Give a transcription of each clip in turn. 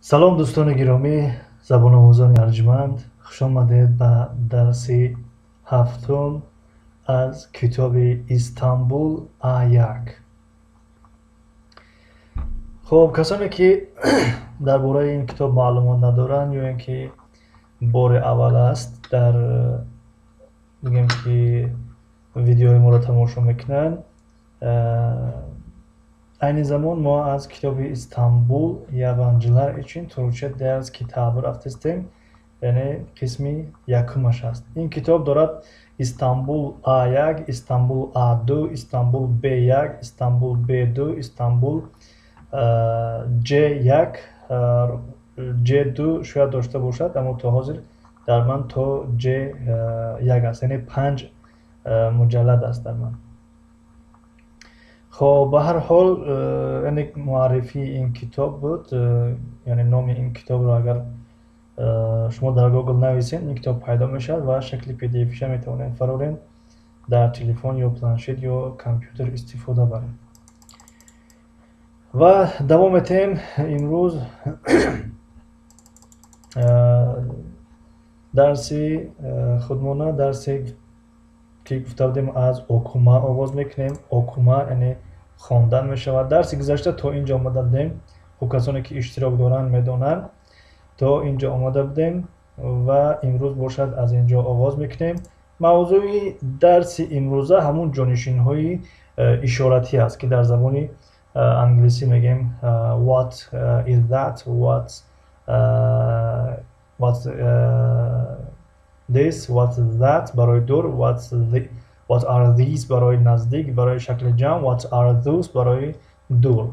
Салом, дӯстони гиромӣ, забономӯзони арҷманд, хуш омадед ба дарси ҳафтум аз китоби Истанбул А1. Хуб, касоне ки дар бораи ин китоб маълумот надоранд ё ин ки бори аввал аст дар бигем ки видеои моро тамошо мекунанд, айни замон мо аз китоби Истанбул Yabancılar için Türkçe ders kitabı рафтистем, яъне қисми якумаш аст. Ин китоб дорад Истанбул А1, Истанбул А2, Истанбул Б1, Истанбул Б2, Истанбул Ҷ1, Ҷ2 шояд дошта бошад, аммо то ҳозир дар ман то Ҷ1 аст, яъне 5 муҷаллад аст дар ман. Хоб, ба ҳар ҳол, яъне муаррифии ин китоб буд, яъне номи ин китобро агар шумо дар Google нависед, ин китоб пайдо мешавад ва шакли PDF-ша метавонед фарорен, дар телефон ё планшет ё компютер истифода баред. Ва давом метаҳем имрӯз дарси худмона, дарсе ки гуфта будем аз okuma оғоз мекунем. Okuma яъне хондан мешавад. Дарси гузашта то ин ҷо омада будем. Хуб, касоне ки иштирок доранд медонанд, то ин ҷо омада будем ва имрӯз бошад аз ин ҷо оғоз мекунем. Мавзӯи дарси имрӯза ҳамун ҷонишинҳои ишоратӣ аст, ки дар забони англисӣ мегӯем what is that, what this, what that барои дур, what are these барои наздик, барои шакли ҷамъ, what are those барои дур.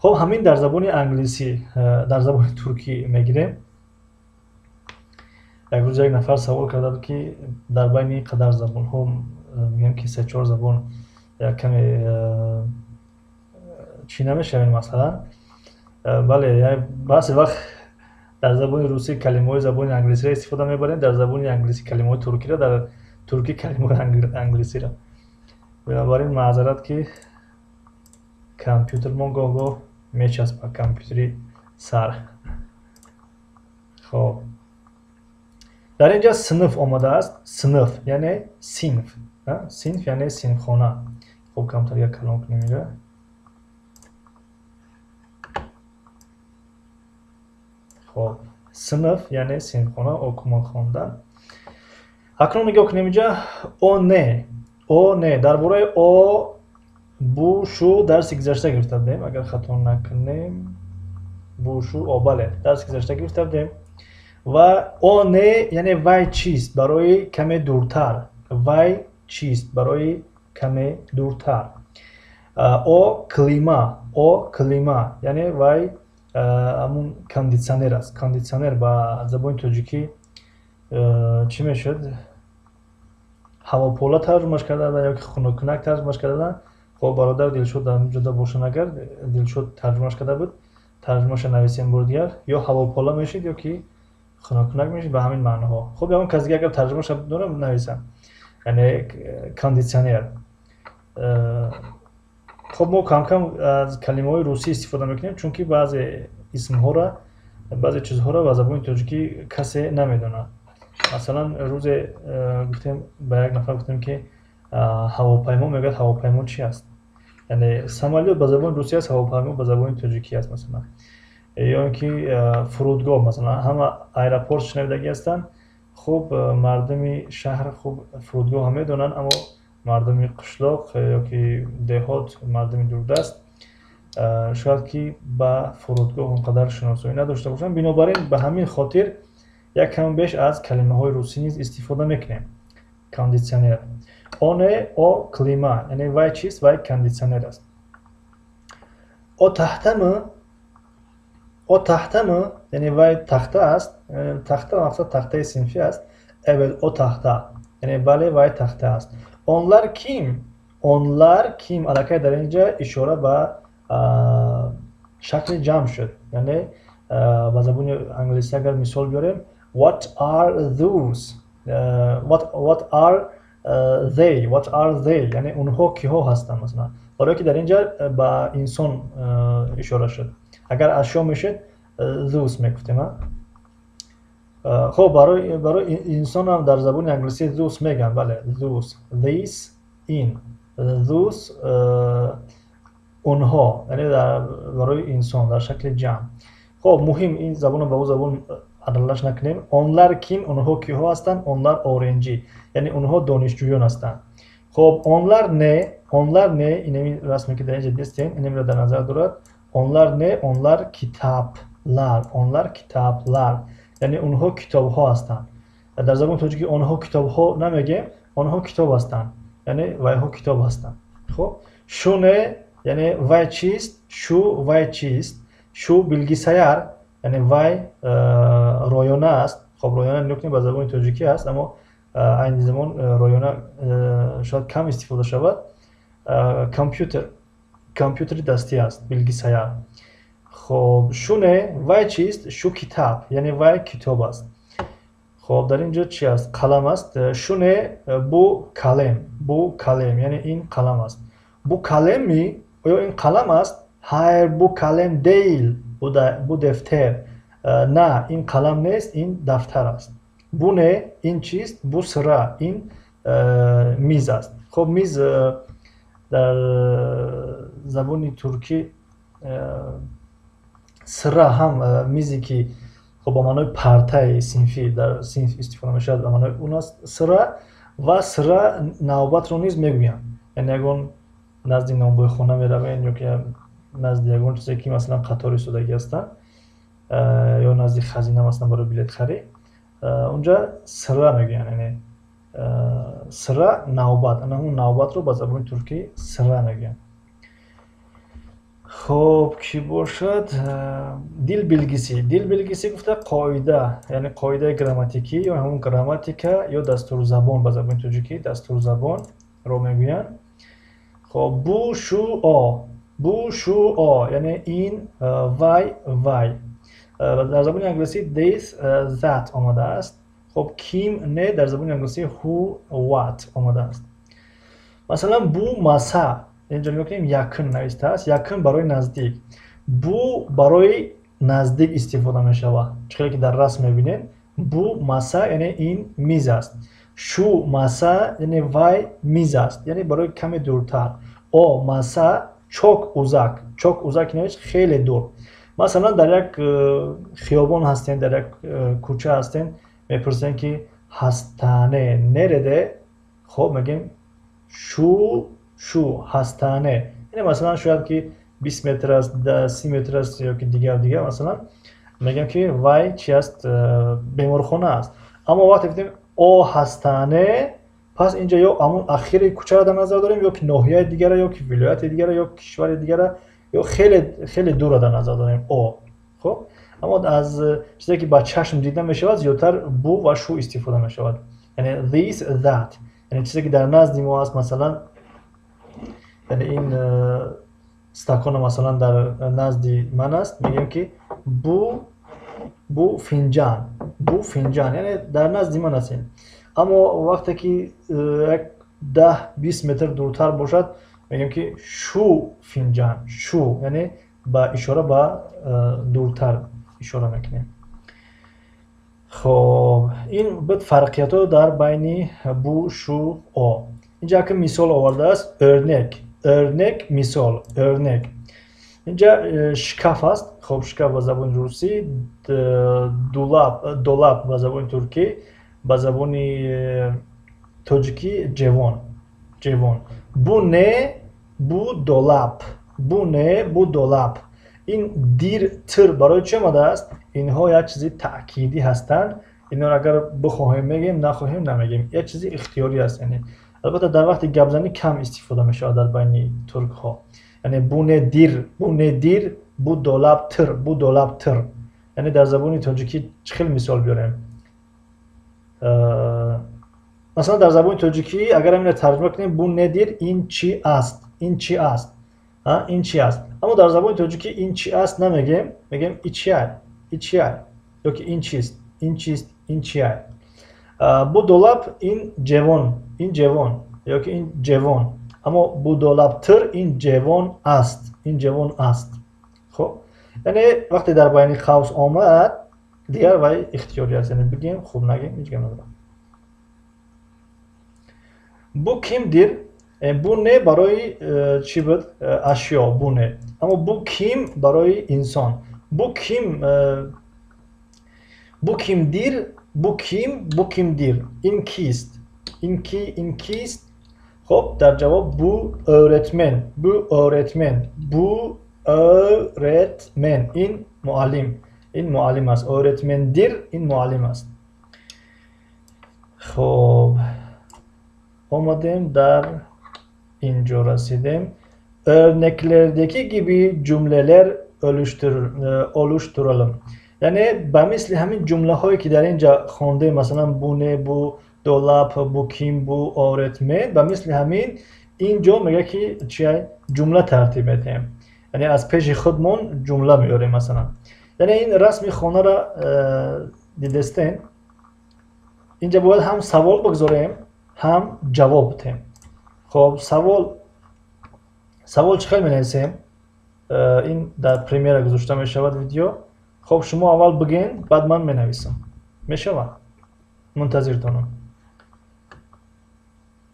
Хуб, ҳамин дар забони англисӣ, дар забони туркӣ мегирем. Як рӯз як нафар савол карда буд, ки дар байни ин қадар забонҳо, мегӯям ки се-чор забон як каме чӣ намешавем масалан. Бале, баъзе вақт дар забони русӣ калимаҳои забони англисиро истифода мебарем, дар забони англисӣ калимаҳои туркиро, дар туркӣ калимаҳои англисиро. Бинобар ин маъзарат, ки компютермон гоҳ-гоҳ мечаспад, компютери сар. Хоб, дар ин ҷа синф омадааст. Синф яъне синф, синф яъне синфхона. Хуб, камтар як калом кунем инҷа. Хоб, синф яъне синфхона, okuma хондан. Акнун нигоҳ кунем инҷа о не, о не. Дар бораи о, бу, шу дарси гузашта гирифта будем, агар хато накунем. Бу, шу, о, бале, дарси гузашта гирифта будем. Ва о не яъне вай чист барои каме дуртар, вай чист барои каме дуртар. О klima, о klima яъне вай ҳамун кондитсионер аст. Кондитсионер ба забони тоҷикӣ чӣ мешуд? Ҳавопола тарҷумаш карда ё ки хунуккунак тарҷумаш карда. Хоб, бародар Дилшод дар ҷода бошанд, агар Дилшод тарҷумаш карда буд, тарҷумаша нависем бори дигар. Ё ҳавопола мешид, ё ки хунуккунак мешид, ба ҳамин маъноҳо. Хуб, ягон кас дига агар тарҷумаша дорам, нависам, яъне кондитсионер. Хуб, мо кам-кам аз калимаҳои русӣ истифода мекунем, чунки баъзе исмҳоро, баъзе чизҳоро ба забони тоҷикӣ касе намедонад. Масалан, рӯзе гуфтем ба як нафар, гуфтем ки ҳавопаймо, мегӯяд ҳавопаймо чи аст? Яъне самолёт ба забони русӣ аст, ҳавопаймо ба забони тоҷикӣ аст масалан. Ё ин ки фурудгоҳ, масалан, ҳама аэропорт шунавидагӣ ҳастанд. Хуб, мардуми шаҳр хуб фурудгоҳро медонанд, аммо мардуми қишлоқ ё ки деҳот, мардуми дурдаст шояд ки ба фурудгоҳ он қадар шиносоӣ надошта бошанд. Бинобар ин ба ҳамин хотир як кам беш аз калимаҳои русӣ низ истифода мекунем. Кондитсионер. О не, о klima, яъне вай чист? Вай кондитсионер аст. О tahta mı? О tahta mı? Яъне вай тахта аст. Тахта мақсад тахтаи синфӣ аст. Evet, o tahta. Яъне бале, вай тахта аст. Onlar kim? Onlar kim? Аллакай дар ин ҷа ишора ба шакли ҷамъ шуд. Яъне ба забони англисӣ агар мисол биёрем, what are those? What are they? What are they? Яъне онҳо киҳо ҳастанд масалан. Барое ки дар ин ҷа ба инсон ишора шуд. Агар ашё мешуд, Those мегуфтем. Хоб, барои инсонам дар забони англисӣ those мегӯянд. Бале, those, this, ин, those, онҳо, яъне барои инсон дар шакли ҷамъ. Хоб, муҳим ин забонро ба ӯ забон аралаш накунем. Onlar kim? Онҳо киҳо ҳастанд? Onlar öğrenci, яъне онҳо донишҷӯён ҳастанд. Хоб, onlar ne? Onlar ne? Инами расме, ки дар инҷа дидестем, инамиро дар назар дорад. Onlar ne? Onlar kitaplar. Onlar kitaplar, яъне онҳо китобҳо ҳастанд. Дар забони тоҷикӣ онҳо китобҳо намегем, онҳо китоб ҳастанд, яъне вайҳо китоб ҳастанд. Хоб, şu ne? Яъне вай чист? Şu вай чист? Şu bilgisayar, яъне вай ройона аст. Хоб, ройона нукни ба забони тоҷикӣ аст, аммо айни замон ройона шояд кам истифода шавад. Компютер, компютери дастӣ аст bilgisayar. Хоб, şu ne? Вай чист? Şu kitap, яъне вай китоб аст. Хоб, дар ин ҷо чи аст? Қалам аст. Şu ne? Bu kalem. Bu kalem, яъне ин қалам аст. Bu kalem mi? Оё ин қалам аст? Hayır, bu kalem değil, bu defter. На, ин қалам нест, ин дафтар аст. Bu ne? Ин чист? Bu sıra, ин миз аст. Хоб, миз дар забони туркӣ sıra ҳам мизе, ки хоб, ба маънои партаи синфӣ дар синф истифода мешавад, ба маънои он аст sıra, ва sıra навбатро низ мегӯянд. Яъне ягон назди нонбойхона меравем ё ки назди ягон чизе, ки масалан қатор истодагӣ ҳастанд, ё назди хазина, масалан барои билетхарӣ, унҷа sıra мегӯянд, яъне sıra навбат, ана ҳамун навбатро ба забони туркӣ sıra мегӯянд. Хоб, кӣ бошад? Dil bilgisi. Dil bilgisi гуфта қоида, яъне қоидаи грамматикӣ ё ҳамун грамматика ё дастурзабон, ба забони тоҷикӣ дастурзабонро мегӯянд. Хоб, bu, şu, o. Bu, şu, o, яъне ин, вай, вай. Дар забони англисӣ this, that омадааст. Хоб, kim, ne? Дар забони англисӣ who, what омадааст. Масалан, bu masa. Инҷо нигоҳ кунем, yakın навистааст. Yakın барои наздик. Bu барои наздик истифода мешавад, чӣ хеле ки дар расм мебинед. Bu masa, яъне ин миз аст. Şu masa, яъне вай миз аст, яъне барои каме дуртар. O masa çok uzak. Çok uzak навишт, хеле дур. Масалан, дар як хиёбон ҳастем, дар як кӯча ҳастем, мепурсем, ки hastane nerede? Хоб, мегӯем şu hastane, яъне масалан шояд ки 20 метр аст, 30 метр аст ё ки дигар дигар. Масалан, мегӯям, ки вай чи аст? Беморхона аст. Аммо вақте гуфтем o hastane, пас инҷа ё ҳамун ахири кӯчаро дар назар дорем, ё ки ноҳияи дигара, ё ки вилояти дигара, ё кишвари дигара, ё хеле хеле дурро дар назар дорем, o. Хоб, аммо аз чизе, ки ба чашм дида мешавад, зиёдтар bu ва şu истифода мешавад, яъне this, that, яъне чизе, ки дар назди мо аст. Масалан, яъне ин стакона, масалан, дар назди ман аст, мегӯем, ки bu fincan. Bu fincan, яъне дар назди ман аст ин. Аммо вақте ки як 10-20 метр дуртар бошад, мегӯем, ки şu fincan. Şu, яъне ба ишора ба дуртар ишора мекунем. Хоб, ин буд фарқиятҳо дар байни bu, şu, o. Инҷа яке мисол овардааст. Örnek. Örnek, мисол. Örnek. Инҷа шкаф аст. Хоб, шкаф ба забони русӣ, dolap, dolap ба забони туркӣ, ба забони тоҷикӣ ҷевон, ҷевон. Bu ne? Bu dolap. Bu ne? Bu dolap. Ин dir, tır барои чӣ омадааст? Инҳо як чизи таъкидӣ ҳастанд. Инҳоро агар бихоҳем, мегӯем, нахоҳем, намегӯем, як чизи ихтиёрӣ аст. Яъне албатта дар вақти гапзанӣ кам истифода мешавад дар байни туркҳо. Яъне bu nedir? Bu nedir? Bu dolaptır. Bu dolaptır. Яъне дар забони тоҷикӣ чӣ хел мисол биёрем? Масалан, дар забони тоҷикӣ агар аминро тарҷума кунем, bu nedir? Ин чӣ аст? Ин чӣ аст? Ин чӣ аст? Аммо дар забони тоҷикӣ ин чӣ аст намегем, мегем ичиай, ичиай, ёки ин чист, ин чист, ин чиай. Bu dolap, ин ҷевон, ин ҷевон ёки ин ҷевон. Аммо bu dolaptır, ин ҷевон аст, ин ҷевон аст. Хоб, Яъне вақте дар байни қавс омад, дигар вай ихтиёрӣ аст. Яъне бигем, хуб нагем, ҳеҷ гап надорад. Bu kimdir? Bu ne барои чӣ буд? Ашё, bu ne. Аммо bu kim барои инсон. Bu kim, bu kimdir? Bu kim, bu kimdir? Ин кист? Ин ки, ин кист? Хоб, дар ҷавоб bu öğretmen, bu öğretmen, bu öğretmen. Ин муаллим, ин муаллим аст. Öğretmendir, ин муаллим аст. Хоб, омадем, дар инҷо расидем. Örneklerdeki gibi cümleler oluşturalım. Яъне ба мисли ҳамин ҷумлаҳое ки дар инҷа хондем, масалан bu ne, bu dolap, bu kim, bu öğretmen, ба мисли ҳамин инҷо мегӯяд ки чи ҷумла тартиб медиҳем. Яъне аз пеши худмон ҷумла меорем масалан. Яъне ин расми хонаро дидестен, инҷа бояд ҳам савол бигзорем, ҳам ҷавоб бидиҳем. Хоб, савол чӣ хел менависем? Ин дар премьера гузошта мешавад видео. Хоб, шумо аввал бигӯен, баъд ман менависам. Мешавад? Мунтазиртонам.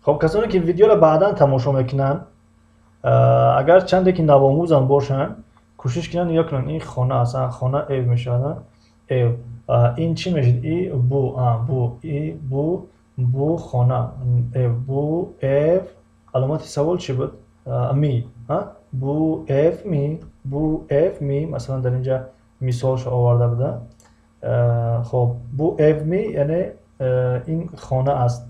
Хоб, касоне ки видеоро баъдан тамошо мекунанд, агар чанде ки навомӯзам бошанд, кӯшиш кунанд нигоҳ кунанд. Ин хона аст, хона ev мешавад, ev. Ин чӣ мешуд? И bu, bu, и bu, bu хона, ev, bu ev. Аломати савол чӣ буд? Mi, bu ev mi, bu ev mi. Масалан дар инҷа мисолшо оварда буда. Хоб, bu ev mi, яъне ин хона аст,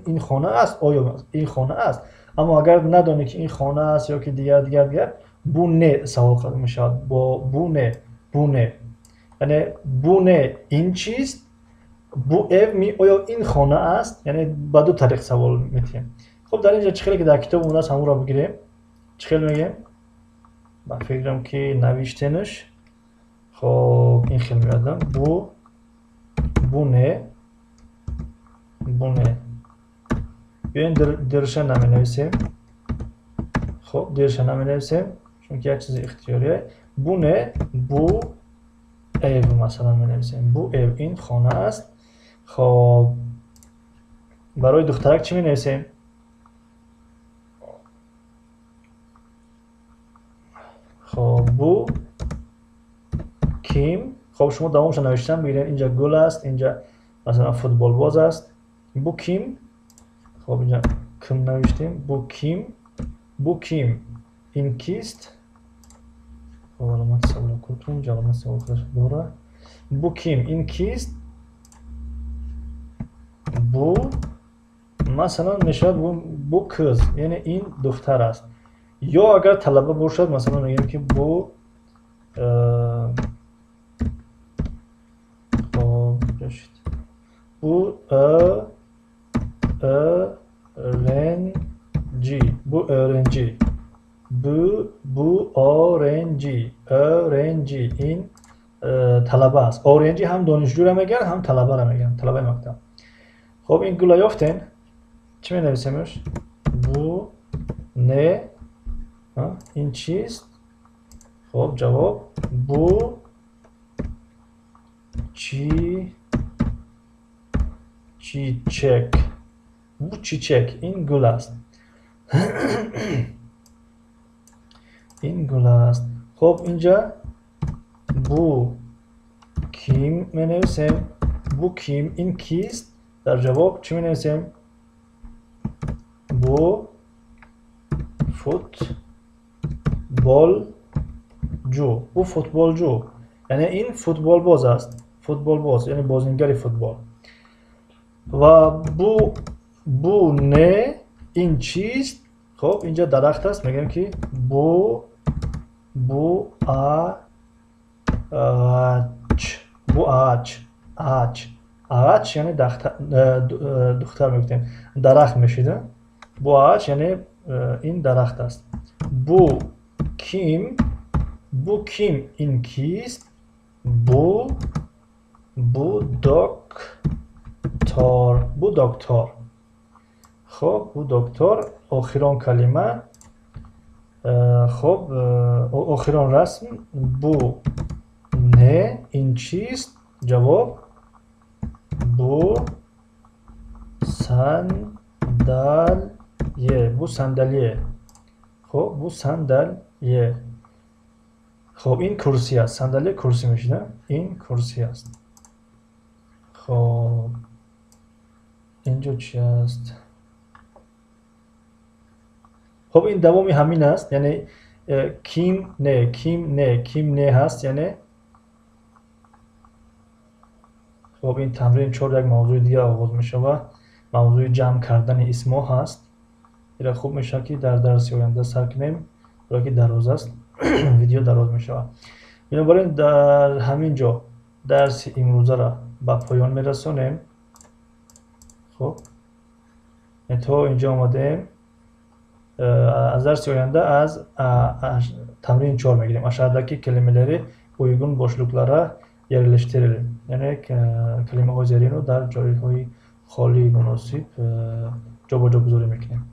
ин хона аст, оё ин хона аст? Аммо агар надонӣ ки ин хона аст ё ки дигар, дигар, дигар, bu ne савол мешавад. Бо bu ne, bu ne, яъне bu ne ин чист, bu ev mi оё ин хона аст? Яъне ба ду тариқ савол метиҳем. Хоб, дар инҷа чӣ хеле ки дар китоб омадааст, ҳамонро бигирем. Чӣ хел мегӯем? Ба фикрам ки навиштенаш. Хоб, ин хел меояд. Bu ne, bu ne. Биёем дирша наменависем. Хоб, дирша наменависем, чунки як чизи ихтиёрие. Bu ne, bu ev масалан менависем. Bu ev, ин хона аст. Хоб, барои духтарак чӣ менависем? Хоб, bu kim. Хоб, шумо давомша навиштан бигирем. Инҷа гул аст, инҷа масалан футболбоз аст. Bu kim. Хоб, инҷа ким навиштем. Bu kim, bu kim, ин кист? Хоб, аломати саволро кор кунем, инҷа аломати савол худаш дора. Bu kim, ин кист? Bu масалан мешавад bu кыз, яъне ин духтар аст. Ё агар талаба бошад, масалан мегӯем ки bu хоб, bu öğrenci, bu öğrenci, bu öğrenci, öğrenci ин талаба аст. Öğrenci ҳам донишҷӯра мегӯянд, ҳам талабара мегӯянд, талабаи мактаб. Хоб, ин гула ёфтем. Чӣ менависемш? Bu ne, ин чист? Хоб, ҷавоб bu çiçek, bu çiçek, ин гул аст, ин гул аст. Хоб, инҷа bu kim менависем. Bu kim, ин кист? Дар ҷавоб чӣ менависем? Bu futbolcu, bu futbolcu, яъне ин футболбоз аст, футболбоз, яъне бозингари футбол. Ва bu ne, ин чист? Хоб, инҷа дарахт аст, мегӯем ки bu ağaç, bu ağaç, ağaç, ağaç яъне духтар мегуфтем, дарахт мешида. Bu ağaç яъне ин дарахт аст. Bu kim, bu kim, ин кист? Bu doktor, bu doktor. Хоб, bu doktor. Охирон калима. Хоб, охирон расм bu ne, ин чист? Ҷавоб: bu sandalye, bu sandalye. Хоб, bu sandalye. Хоб, ин курсӣ аст. Sandalye курсӣ мешуда, ин курсӣ аст. Хоб, инҷо чи аст? Хоб, ин давоми ҳамин аст, яъне kim ne, kim ne, kim ne ҳаст, яъне. Хоб, ин тамрини чор як мавзӯи дигар оғоз мешавад. Мавзӯи ҷамъ кардани исмҳо ҳаст. Ира хуб мешавад, ки дар дарси оянда сар кунем, зеро ки дароз аст, видео дароз мешавад. Бинобар ин дар ҳамин ҷо дарси имрӯзаро ба поён мерасонем. Хоб, то инҷо омадем. Аз дарси оянда аз тамрини чор мегирем. Aşağıdaki kelimeleri uygun boşluklara yerleştirelim. Яъне калимаҳои зеринро дар ҷойҳои холии муносиб ҷобаҷо гузорӣ мекунем.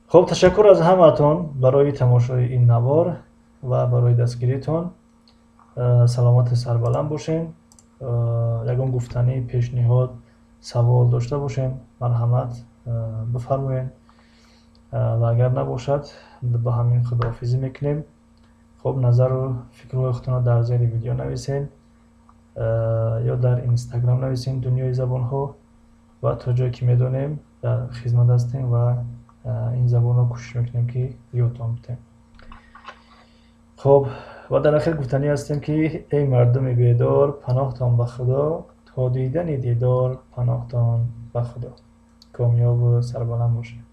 Хоб, ташаккур аз ҳамаатон барои тамошои ин навор ва барои дастгиритон. Саломати сарбаланд бошен. Ягон гуфтанӣ, пешниҳод, савол дошта бошем, марҳамат, бифармоед. Ва агар набошад, ба ҳамин худоҳофизӣ мекунем. Хоб, назару фикрҳои худтонро дар зери видео нависед ё дар Инстаграм нависед Дунёи забонҳо, ва то ҷое ки медонем дар хизмат ҳастем ва ин забонро кӯшиш мекунем, ки ёдтон бидиҳем. Хоб, ва дар ахир гуфтанӣ ҳастем, ки эй мардуми бедор, паноҳтон ба Худо, то дидани дидор, паноҳтон ба Худо. Комёбу сарбаланд бошед.